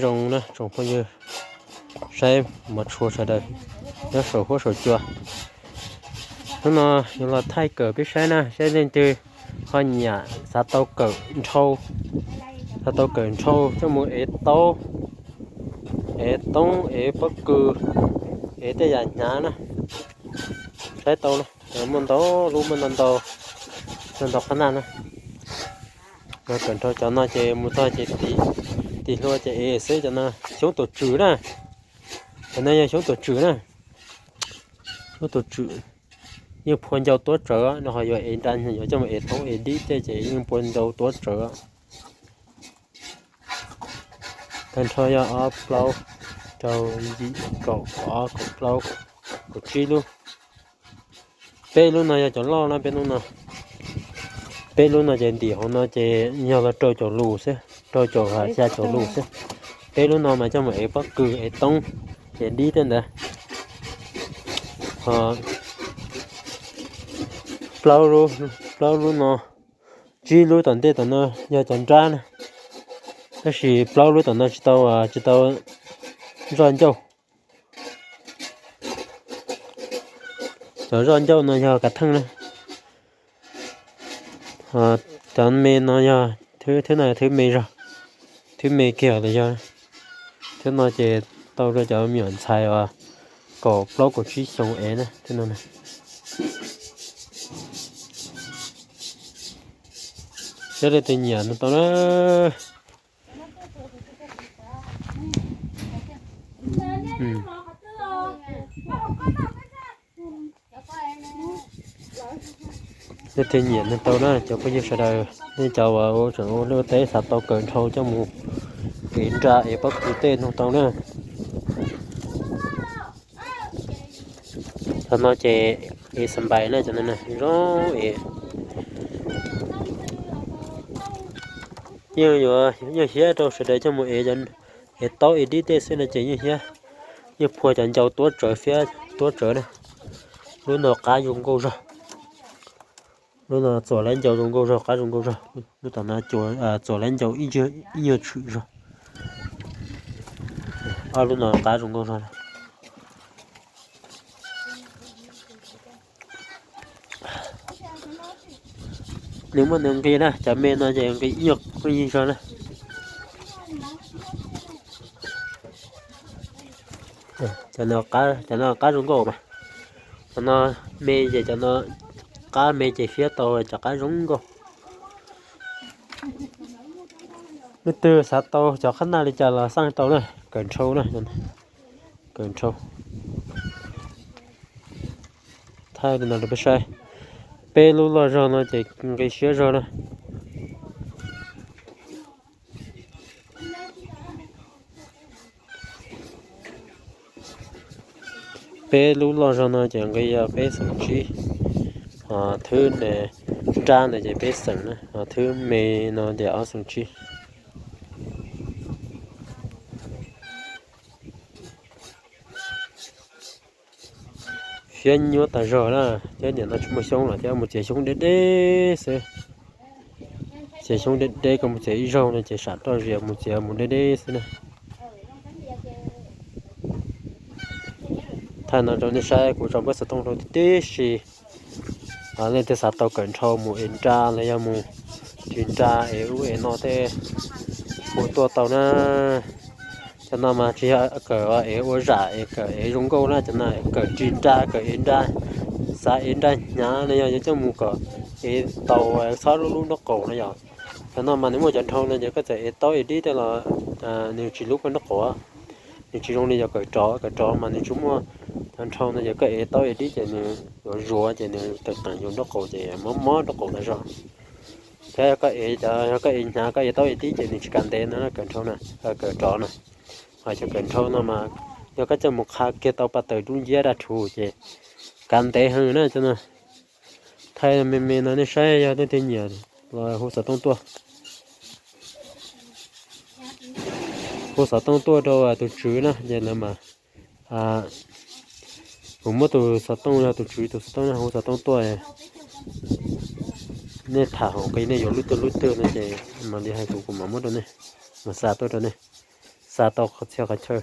Zoo na tsoom phooj ywg, saib mov tshua sawv daws nyob saum huab saum cua. Hnub no yuav los thaij kawm peb saib na, saib leej twg ho nyiam xav tau kawm nrhau, xav tau kawm nrhau coj mus ev taub, ev toob, ev pob kws, ev tej yam hnyav na, saib tau na, muaj ntau lub, muaj ntau ntau, ntau ntau qhab naj na. Kawm nrhau cov no ces mus txog ces tis hlua ces ev xwb. Cov no xyoob tus tswm na, cov no yog xyoob tus tswm na, xyoob tus tswm. Yeej phua ncau tuab tsawv no, ho yuav ev nra, yuav coj mus ev toob ev dib tej ces yeej phua ncau tuab tsawv. Tag nrho yog ob plaub rau yim kaum ob kaum plaub kaum tsib lub. Peb lub no yog cov loj na, peb lub no, peb lub no ces ntim hauv no ces yog los rau caum lus xwb, rau caum xya caum lus xwb. Peb lub no mas coj mus ev pob kws ev toob, ev dib tej ntawd. Ho plaub lub no, tsib lub tom ntej tom no yog cov nrab na, tab sis plaub lub tom no tsis tau, tsis tau zoj ncauj. Cov zoj ncauj no yog kav theej na. Cov me no yog thwb, thwb no thwb me zog, thwb me kiag los yog. Thwb no ces tau rau cov me nyuam ntxhais uas kaum plaub kaum tsib xyoo ev na, thwb no. Saib leej twg nyiam no tau na. Leej twg nyiam no tau na cov phooj ywg sawv daws, nej cov uas tseem ua liaj ua teb xav tau kawm nrhau coj mus ev nra ev pob kws tej no tau na. Cov no ces ev xas npais na, cov no zoo ev. Yeej yuav, yeej hiab rau sawv daws coj mus ev, ev taub ev dib tej xwb no ces yeej hiab. Yeej phua cov ncau tuab tsawv, fiab tuab tsawv na. Lub no qab zoo nkauj zog. Lub no txuas laib ncau zoo nkauj zog, qab zoo nkauj zog. Lub tom no txuas laib ncau ib nyuag tshwm zog. Ob lub no qab zoo nkauj zog. Nws muaj nws nqi na, cov me no ces nqi ib nyuag qeej zog na. Cov no qab zoo nkauj mas. Cov no me ces cov no qab me ces fiab tau cov qab zoo nkauj. Leej twg xav tau cov qhab naj li cas los xaj tau na, kawm nrhau na, kawm nrhau. Thaij li no rau peb saib. Peb lub loj zog no ces nqi siab zog na. Peb lub loj zog no ces nqi yog peb xeem tsib, ho thwb nrab ntawd ces peb xeem na, ho thwb me no ces ob xeem tsib. Fiab nyuaj tas zog na, thiab niam no tsis muaj xyoob lawm thiab, mus txiav xyoob deb deb xwb. Txiav xyoob deb deb, koj mus txiav ib zaug no ces sam roj zias, mus txiav mus deb deb xwb na. Thaij no rau nej saib, kuv tso npawb xov tooj rau tib si. Leej twg xav tau kawm nrhau mus ev nra los yog mus ris nra ev ub ev no tej, hu tuaj tau na. Cov no mas tsis yog kawm ev ua zam, es kawm ev zoo nkauj na, cov no kawm ris nra, kawm ev nra, xav ev nra hnyav no yog yuav coj mus kom ev tau txhob lub lub nraub qaum no yog. Cov no mas nws muaj cov nrhau no ces koj txawm ev taub ev dib tej los nws tsis lub koj nraub qaum. Nws tsis zoo li cov kawm rov, kawm rov mas nws tsis muaj cov nrhau no ces koj ev taub ev dib ces nws yuav zuav ces nws tawm qees yus nraub qaum ces mob mob nraub qaum tas zog. Thiab yog koj ev, yog koj ev hnyav koj ev taub ev dib ces nws tsis kav ntev no, kawm nrhau na, kawm rov na. Ho cov kawm nrhau no mas yog koj coj mus qha kiag tau pas tawm dub nciab daj rhuv ces kav ntev heev na cov no. Thaij me me no nej saib, yog leej twg nyiam los hu xov tooj tuaj. Hu xov tooj tuaj rau tus tswv na, ces lawv mas, kuv muab tus xov tooj, yog tus tswv tus xov tooj, nej hu xov tooj tuaj. Nej tham hauv nqi nej yuav lub twg lub twg no ces mam li hais kuv, kuv mam muab rau nej, mam xa tuaj rau nej. xa tau qhov txhia qhov chaw.